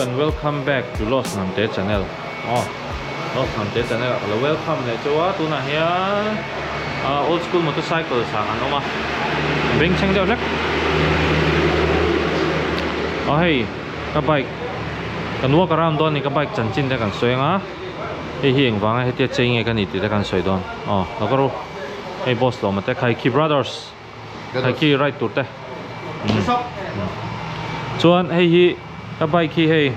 and welcome back to Lost Hnamte channel aw Lost Hnamte channel ah ka lo welcome leh chu a tunah hian ah old school motorcycle sang an awm a bengchheng deuh hlek aw hei ka bike kan walk around dawn a ni ka bike chanchin te kan sawi ang a hei hi engvanga hetia chei nge ka ni tih te kan sawi dawn aw lo ka ru hei boss lawma te Khaikhi brothers. Khaikhi ride tur te chuan hei hi ka bike hi hei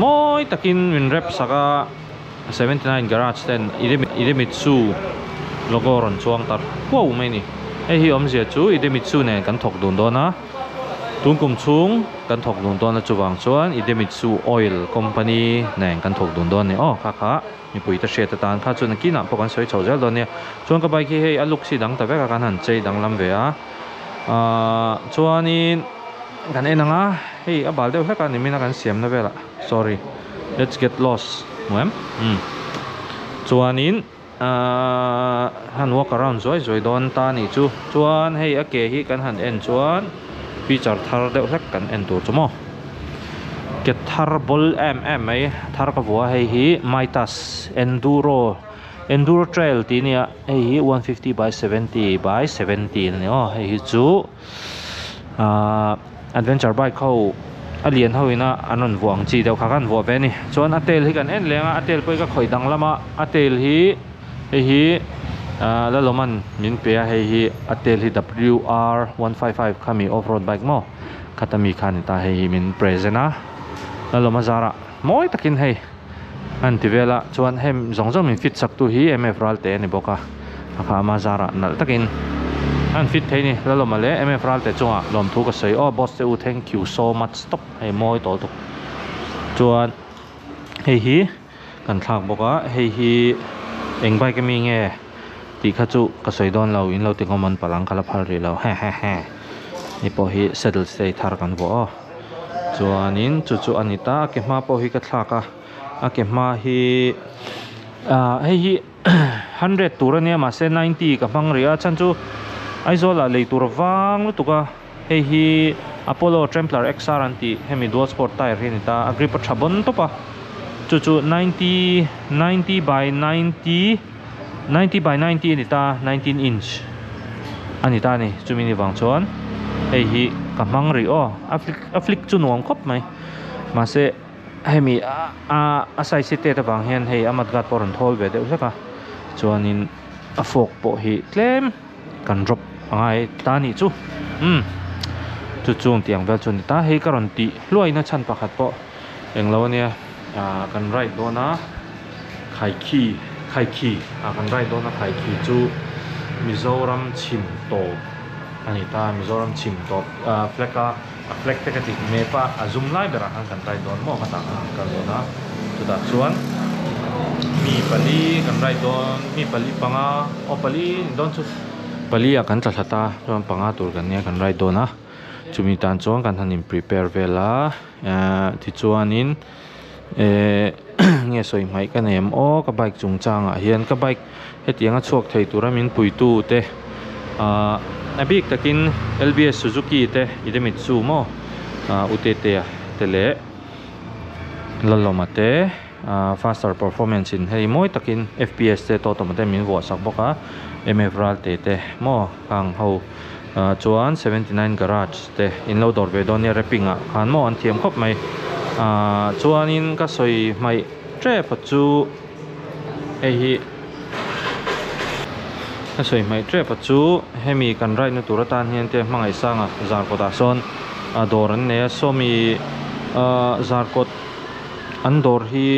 mawi takin min rep sak a 79 garage ten Idemitsu logo rawn chuang tar huau mai a ni hei hi awmzia chu Idemitsu nen kan thawk dun dawn a tun kum chhung kan thawk dun dawn a chuvang chuan Idemitsu oil company nen kan thawk dun dawn a ni aw kha kha. Mipui te hriat atan kha chuan kinah pawh kan sawi chho zel dawn nia. Chuan ka bike hi hei a look si dang ta vek a kan han chei danglam ve a. Ahh chuanin kan en ang a hei a bal deuh hlek a nimin a kan siamna velah sorry let's get lost hmu em umm chuanin ahh han walk around zuai zuai dawn ta anih chu chuan hei a ke hi kan han en chuan feature thar deuh hlek kan en tur chu maw. Ke thar ball em em mai thar ka vuah a hei hi Mitas Enduro Enduro Trail tih ania hei hi 150 by 70 by 70 a ni aw hei hi chu ahh adventure bike ho a lian ho ina an rawn vuah ang chi deuh kha khan vuah ve a ni chuan a tail hi kan en leng a a tail pawh hi ka khawih dang lam a a tail hi hei hi ahh Lalawman min pe a hei hi a tail hi WR 155 khami off road bike maw. Khata mi kha a ni ta hei hi min present a Lalawm a zarah mawi takin hei an ti vel a chuan hei zawng zawng min fit sak tu hi MF Ralte a ni bawk a a kha ama zarah nalh takin an fit thei a ni Lalawma leh MF Ralte chungah lawmthu ka sawi aw boss te u thank you so much stop hei mawi tawh lutuk chuan hei hi. Kan thlak bawk a, hei hi eng bike ami nge tih kha chu ka sawi dawn lo, in lo ti ngawm an palh ang ka la phal rih lo he he he hei pawh hi saddle stay thar kan vuah aw chuanin chu chu a ni ta a ke hma pawh hi ka thlak a a ke hma hi ah hei hi hundred tur a nia mahse ninety ka hmang rih a chhan chu Aizawl ah lei tur a vang lutuk a. Hei hi Apollo Trampler XR an tih hemi dual sport tyre hi a ni ta a grip a tha bawn tawp a chu chu ninety ninety by ninety ninety by ninety a ni ta nineteen inch a ni ta a ni chumi ni vang chuan hei hi ka hmang rih aw a flick a flick chu nuam khawp mai mahse hemi a a size hi tet avang hian hei a mudguard pawh a rawn thawl ve deuh hlek a chuanin a fork pawh hi tlem. Kan drop a ngai ta nih chu umm chu chung tiang vel chu a ni ta hei ka rawn tih hluaina chhan pakhat pawh englo ania ah kan ride dawn a khaikhi khaikhi ah kan ride dawn a khaikhi chu Mizoram chhim tawp a ni ta Mizoram chhim tawp ah flag a a flag te ka tih map a a zum lai berah khan kan ride dawn maw khatah khan kan kal dawn a chutah chuan mi pali kan ride dawn mi pali panga aw pali ni dawn chu pali ah kan tla thla ta chuan panga tur kan nia kan ride dawn a chumi tan chuan kan han in prepare vel a ehh tichuanin ehh nge sawi hmaih ka nei em aw ka bike chungchangah hian ka bike hetianga chhuak thei tura min puitu te ahh a bik takin L_B_S Suzuki te Idemitsu maw ahh U Tetea te leh Lalawma te ahh faster performance in hei mawi takin F_P_S te Totoma te min vuah sak bawk a M_F Ralte te maw khang ho ah chuan 79 garage te in lo dawr ve dawn nia wrapping ah khan maw an thiam khawp mai ah chuanin ka sawi hmaih tep a chu hei hi ka sawi hmaih tep a chu hemi kan ride na tur atan hian te hmangaih sanga zarkawt ah sawn a dawr an nei a sawmi ah zarkawt an dawr hi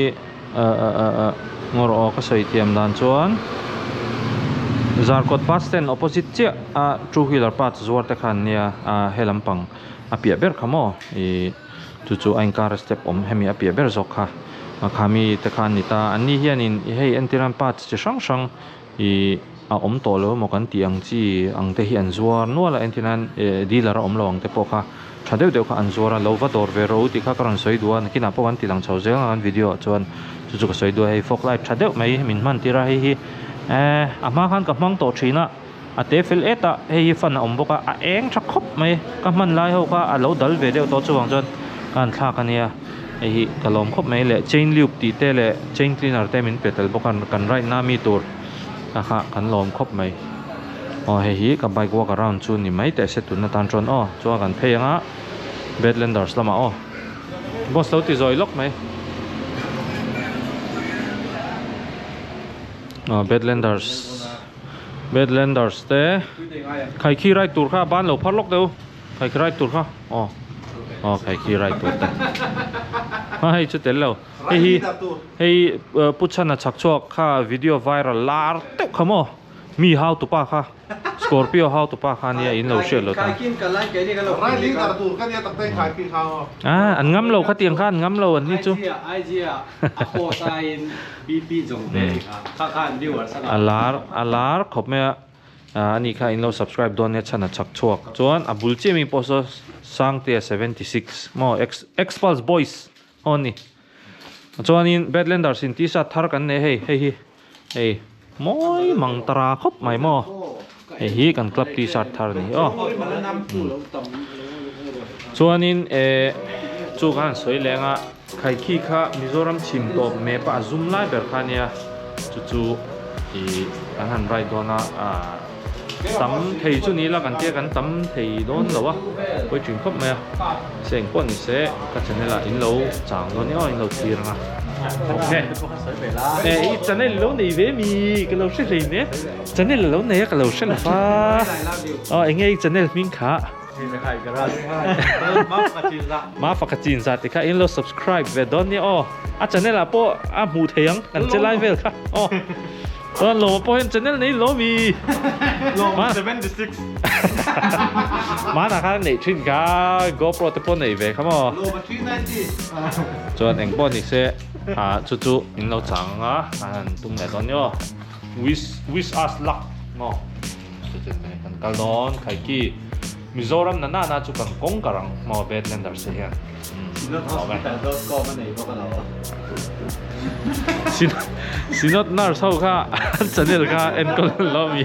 ah ah ah ah ngawr aw ka sawi thiam dan chuan zarkawt bus stand opposite chiah a two wheeler parts zuar te kha an nia ah he lampang a piah ber kha maw ih chu chu a inkar a step awm hemi a piah ber zawk kha a khami te kha an ni ta an ni hianin ih hei entir an parts chi hrang hrang ih a awm tawh lo emaw kan tih ang chi ang te hi an zuar nual a entir nan eh dealer a awm lo ang te pawh kha tha deuh deuh kha an zuar a lo va dawr ve rawh u tih kha ka rawn sawi duh a nakinah pawh kan ti lang chho zel ang an video ah chuan chu chu ka sawi duh a hei fog light tha deuh mai min hman tir a hei hi eh a hma khan ka hmang tawh thin a. A te fel et a, hei hi fan a awm bawk a, a eng tha khawp mai, ka hman lai ho kha a lo dal ve deuh tawh chuvang chuan ka han thlak a nia, Hei hi ka lawm khawp mai leh chain lube tih te leh chain cleaner te min pe tel bawk a kan ride na mi tur a kha kan lawm khawp mai. Aw hei hi ka bike walk around chu ni mai teh se tun atan chuan aw chuan kan phei anga Badlanders lamah aw boss lo ti zawi lawk mai. Aw Badlanders Badlanders te khaikhi ride tur kha ban lo phar lawk deuh. Khaikhi ride tur kha aw aw khaikhi ride tur te ha hei chu tel lo hei hi hei pu chhana chhak chhuak kha video viral lar teuh kha maw mi hau tupa kha scorpio hau tupa kha nia in lo hriat lo tan a an ngam lo kha tiang kha an ngam lo an ni chu a lar a lar khawp mai a. A ni kha in lo subscribe dawn nia chhan a chak chhuak chuan a bul chiah mi pawh saw Sangtea 76 maw X Xpulse boys aw ni chuanin Badlanders in t-shirt thar kan nei hei hei hi hei mawi mang tara khawp mai maw hei hi kan club t-shirt thar ni aw chuanin eh chu khan sawi leng a Khaikhi kha Mizoram chhim tawp map a a zum lai ber kha ania chu chu ih kan han ride dawn a ah tam thei chu ni ila kan tia kan tam thei dawn lo a pawi thin khawp mai a se engpawh ni se ka channel ah in lo chang dawn nia aw in lo thlir ang a ok eh i channel lo nei ve mi ka lo hre hlei nen channel a lo nei a ka lo hre lo va aw eng nge i channel hming kha. Mafa ka chin zat tikha in lo subscribe ve dawn nia aw. A channel ah pawh a hmuh thei ang kan che lai vel kha aw. Chuan lawma pawh hian channel nei lo mi. Lawma 76. Mana khan neih thin kha GoPro te pawh nei ve kha maw. Lawma 390. Chuan eng pawh ni se ah chu chu in lo chang anga an tum leh dawn nia aw. Wish wish us luck maw. Kan kal dawn Khaiki Mizoram na nana chu kan kawng kar ang maw Badlanders te hian Synod Hospital dot com a nei bawk a lo. Synod nurse ho kha an channel kha enkawl an lo mi.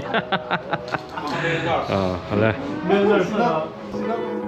Aw hale. Synod.